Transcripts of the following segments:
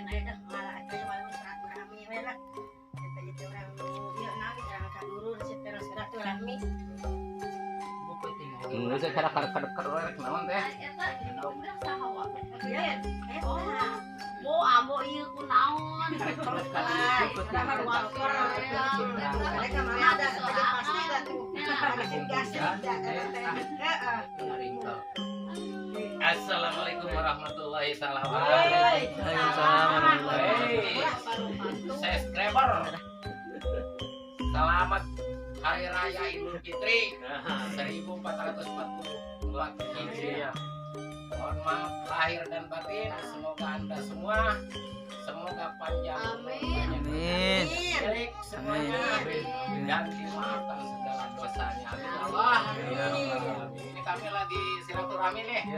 Aya dah malah aya walaupun silaturahmi we lah. Eta ieu urang ieu naon urang ka guru silaturahmi. Geus cara kadek-kadek rek naon teh? Eta udah saha wa. Ya, Oh, mo amo ieu kunaon. mereka mana ada pasti dah tuh. Ada Assalamualaikum warahmatullahi wabarakatuh. Subscriber. Selamat Hari Raya Idul Fitri 1444 Hijriah. Mohon maaf lahir dan batin. Semoga Anda semua semoga panjang Amin. Amin. milik semuanya dan dimaafkan segala dosanya. Amin ya Allah. Ini kami lagi silaturahmi nih.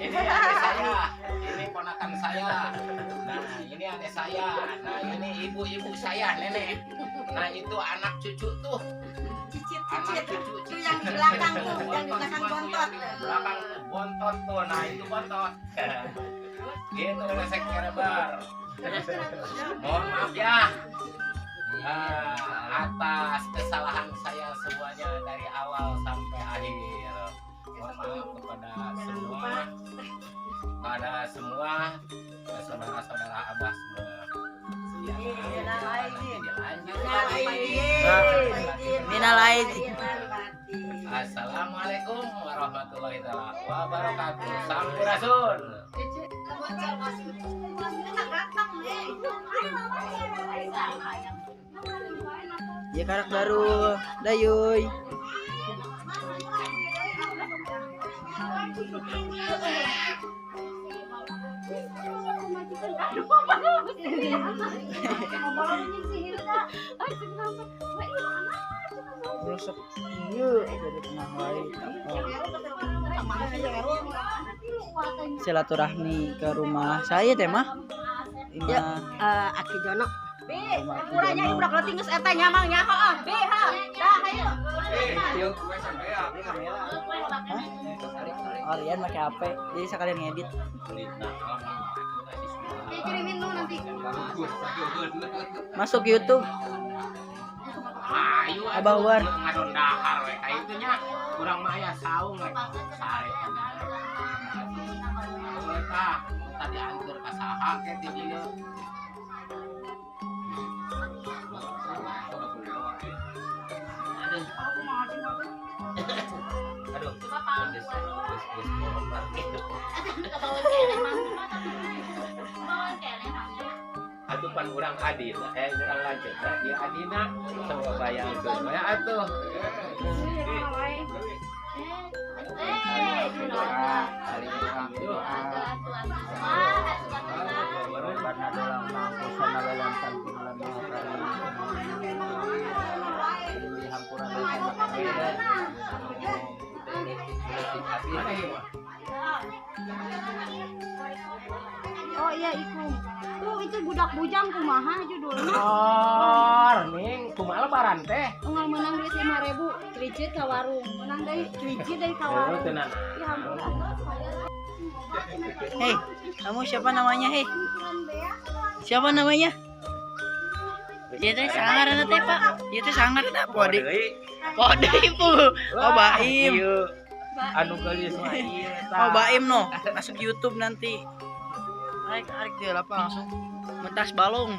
Ini adik saya, ini ponakan saya. Nah, ini adik saya. Nah, ini ibu-ibu saya, nenek. Nah, itu anak cucu tuh. Cicit, Anak cicit. cucu, Itu yang di belakang tuh, yang di belakang bontot. Belakang tuh bontot tuh. Nah, itu bontot. Gitu subscriber. Mohon maaf ya atas kesalahan saya semuanya dari awal sampai akhir. Mohon maaf kepada semua, pada semua saudara-saudara abah semua. Ya, dilanjut lagi. Minal aidin. Assalamualaikum warahmatullahi wabarakatuh. Sampurasun. Ya karak baru, dayuy. Rusuk ieu dari tengah wae. Silaturahmi ke rumah saya teh mah. Ya, Aki Jono. Bi, kurangnya ieu budak leutik geus eta nya mang nya heuh. Bi, ha. Dah hayu. Oh, Rian pakai HP, jadi sekalian ngedit. Kirimin lu nanti. Masuk YouTube. Ayo Abah War. Ngadon dahar we ka itu nya. Kurang mah aya saung we. Sare. Tah, tadi antur ka saha ke di dieu. Aduh. Aduh. Atuh pan urang adil, urang lanjut ieu adina coba bayangkeun we atuh. Oh iya iku. Tuh itu budak bujang kumaha judulna. Oh, ning kumaha lebaran teh? Unggal menang duit 5.000, kredit ka warung. Menang deui kredit deui ka warung. Tenan. Ya ampun. Hei, kamu siapa namanya, hei? Siapa namanya? Ieu teh sangar teh, Pak. Ieu teh sangar teh pode. Pode ibu. Oh, Baim. Anu geulis mah ieu tah. Oh, Baim no. Masuk YouTube nanti. Arik arik dia apa langsung mentas balong.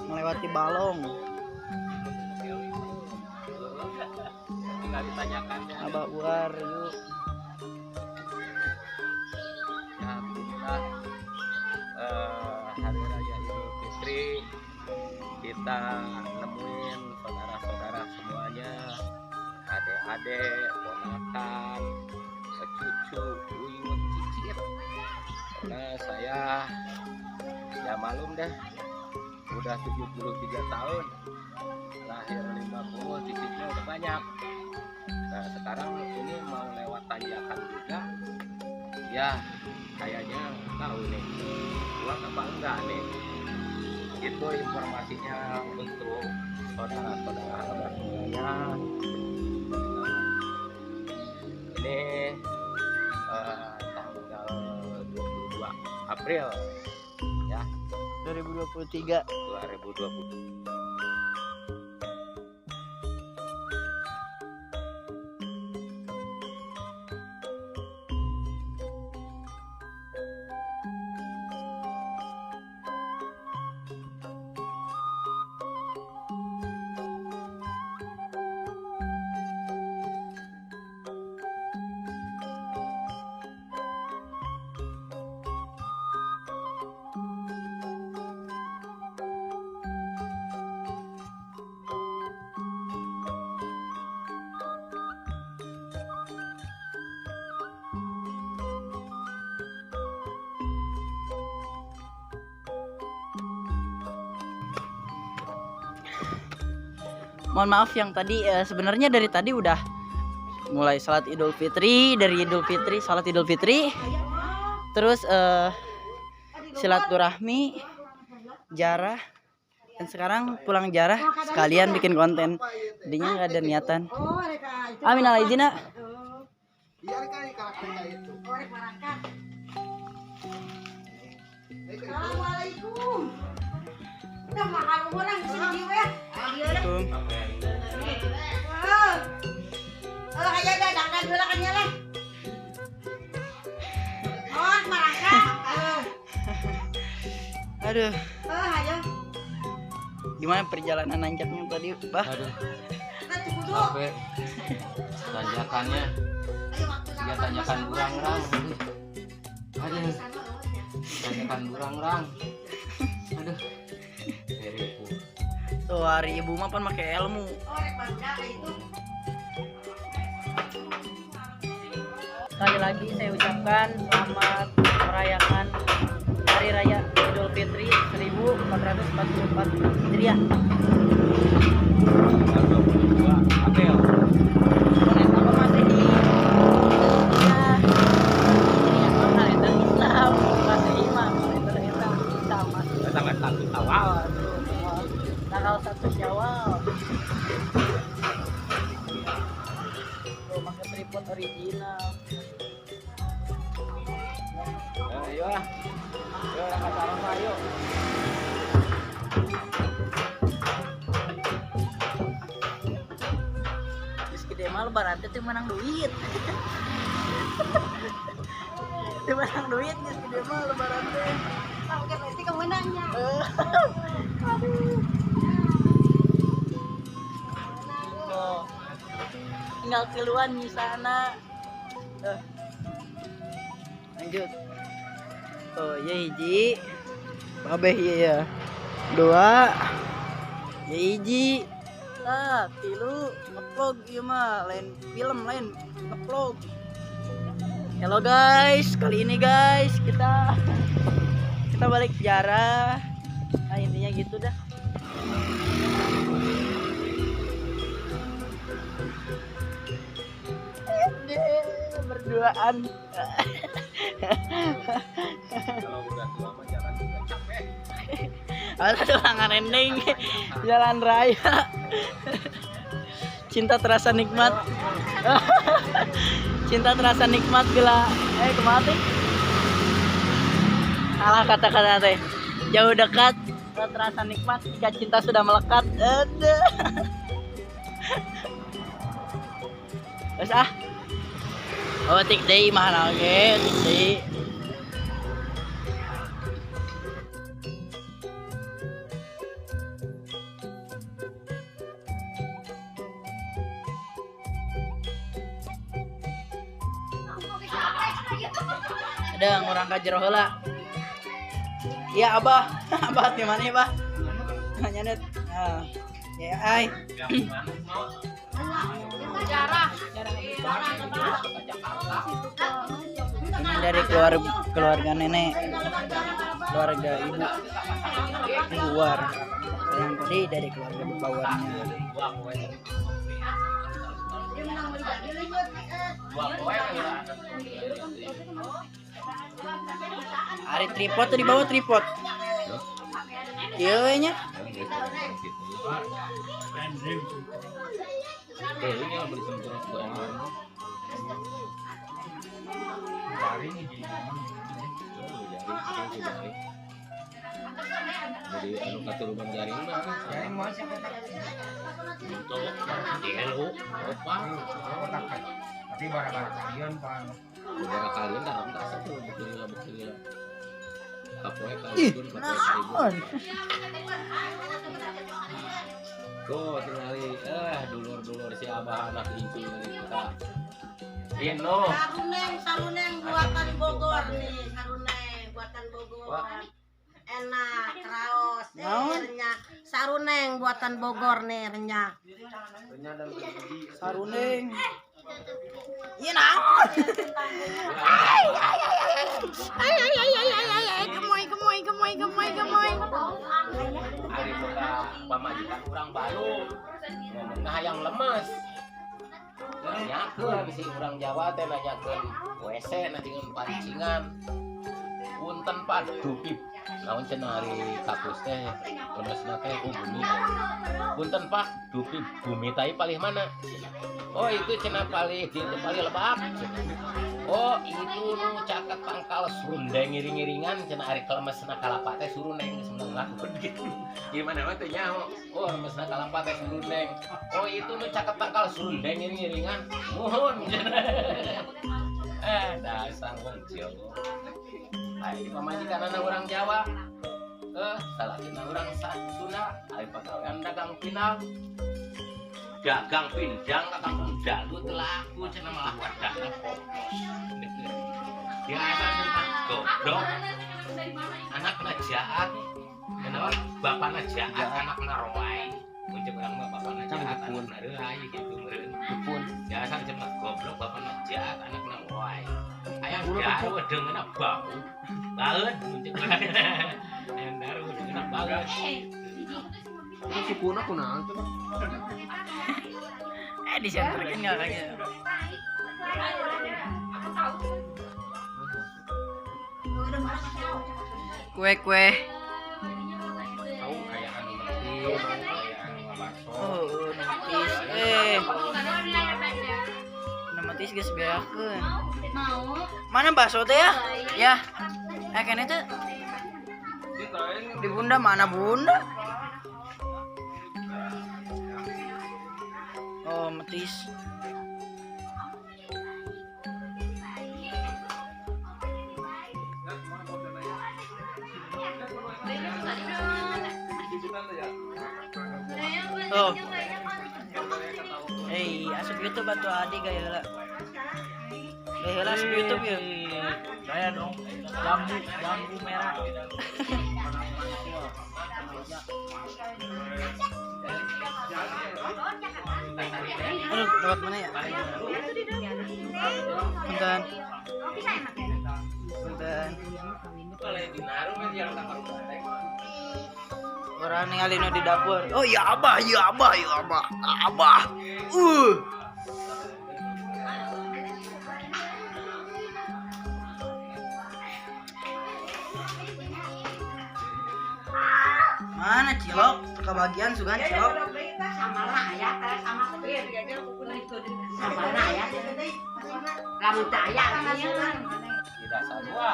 Melewati balong. Tinggal ditanyakan. Abah Uar yuk. Alhamdulillah hari raya Idul Fitri kita nemuin saudara-saudara semuanya, adik-adik, ponakan, cucu, uyut, cicit. Karena saya ya malum deh, udah 73 tahun, lahir 50, cicitnya udah banyak. Nah sekarang ini mau lewat tanjakan juga, ya kayaknya tahu nih, kuat apa enggak nih. Itu informasinya untuk saudara-saudara abah semuanya. Ini tanggal 22 April ya 2023. 2020. Mohon maaf yang tadi, sebenarnya dari tadi udah mulai salat Idul Fitri, dari Idul Fitri salat Idul Fitri, terus silaturahmi, jarah, dan sekarang pulang jarah sekalian bikin konten. Tadinya nggak ada niatan. Amin ala izina. Assalamualaikum. Udah makan orang di sini ya. Oh, ayo dah dangdan heula kan lah. Oh, marangkat. Aduh. Oh, ayo. Gimana perjalanan nanjaknya tadi, Bah? Aduh. Capek. Tanjakannya. Tiga tanjakan burangrang. Aduh. Tanjakan burangrang. Aduh. Tuh hari ibu mah pan make ilmu. Sekali lagi saya ucapkan selamat merayakan Hari Raya Idul Fitri 1444 Hijriah. Tanggal 22 April. Apa Masehi? Ya, Hijriah mah kalender Islam, Masehi mah kalender Islam sama. Tanggal 1 Syawal. Tanggal 1 Syawal. Tuh, pakai tripod original. Ayo lah. Ayo lah ke Arafah, ayo. Terus gede mah lebaran teh menang duit. Teu menang duit geus gede mah lebaran teh. Pakai plastik kemenangnya. Aduh. Tinggal keluar di sana. Lanjut. Oh, ya hiji. Babeh ieu ya. Dua. Ya hiji. Tah, tilu ngevlog ieu mah, lain film, lain ngevlog. Halo guys, kali ini guys kita balik ziarah. Nah, intinya gitu dah. Berduaan. Kalau udah tua mah jalan juga capek. Alah tulangan rendeng jalan raya. Cinta terasa nikmat. Cinta terasa nikmat bila kumaha teh? Salah kata-kata teh. Jauh dekat terasa nikmat jika cinta sudah melekat. Aduh. Terus ah. Oh, tik deui mah oge, tik deui. Ada orang ka jero heula. Iya, Abah. Abah di mana, Abah? Nyandet. Nah. Ya, ai. Ini dari keluarga nenek, keluarga ibu, ibu war. Yang tadi dari keluarga bawarnya. Ari tripod tuh di bawah tripod. Kieu we nya. Jadi anu katurunan jaring mah. Jaring mah siapa tak? Untuk tilu, opat, tapi bara-bara kalian pan. Bara kalian dalam tas itu betul betul. Kapoe kalian, kapoe kalian. Tuh tinggali dulur-dulur si abah anak incu kita. Ino. Saruneng, saruneng buatan Bogor nih, saruneng buatan Bogor. Enak, raos, renyah. Saruneng buatan Bogor nih, renyah. Saruneng. Iya naon? Ay ay ay ay. Ay ay ay ay ay ay ay, gemoy gemoy gemoy gemoy gemoy. Ari boga pamajikan urang Bandung. Ngomongna hayang lemes. Nanyakeun si urang Jawa teh nanyakeun WC nanyakeun pancingan. Punten Pak dupi. Naon cenah ari kakus teh lemesna teh bumi. Punten Pak, dupi bumi tai palih mana? Oh itu cenah palih di palih lebak. Oh itu nu caket tangkal surundeng ngiring-ngiringan cenah ari kelemesna kalapa teh surundeng geus menang laku gitu. Gimana mah teh nyaho? Oh lemesna kalapa teh surundeng. Oh itu nu caket tangkal surundeng ngiring-ngiringan. Muhun cenah. Dasar wong Jawa. Ari pamajikan anak orang Jawa. Salakina orang Sunda, ari pagawean dagang pinang. Dagang pindang ka kampung dalu teu laku cenah malah wadahna popos. Biasa cenah goblok. Anakna jahat. Kenapa bapakna jahat, anakna roai. Muncul urang mah bapakna jahat, anakna reuai gitu meureun. Dukun. Biasa cenah goblok bapakna jahat, anakna roai. Ayang daru deungeunna bau. Baeud muncul urang. Ayang daru deungeunna baeud. Sukuna kunaon tuh? Disenterkeun enggak kayak. Kue-kue. Tahu kayak anu metis, kayak anu bakso. Oh, metis. Nu metis geus beakeun. Mana bakso teh ya? Ya. Kene teh. Di bunda mana bunda? Oh, metis. Oh. Hey, asup YouTube atuh adi gaya heula. Gaya heula asup YouTube ya. Gaya dong. Jambu, jambu merah. Aduh, lewat mana ya? Punten. Punten. Orang ningali nu di dapur. Oh ya abah, ya abah, ya abah. Abah. Mana cilok? Kebagian sugan cilok. Sama lah ya, sama sama lah ya. Lamun teu aya Tidak sarua.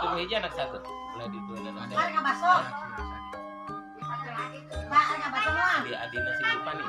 Itu hiji anak satu. Belah ditu anak. Mari ka baso. Pak, ka baso moal. Di adina si Ipan nih.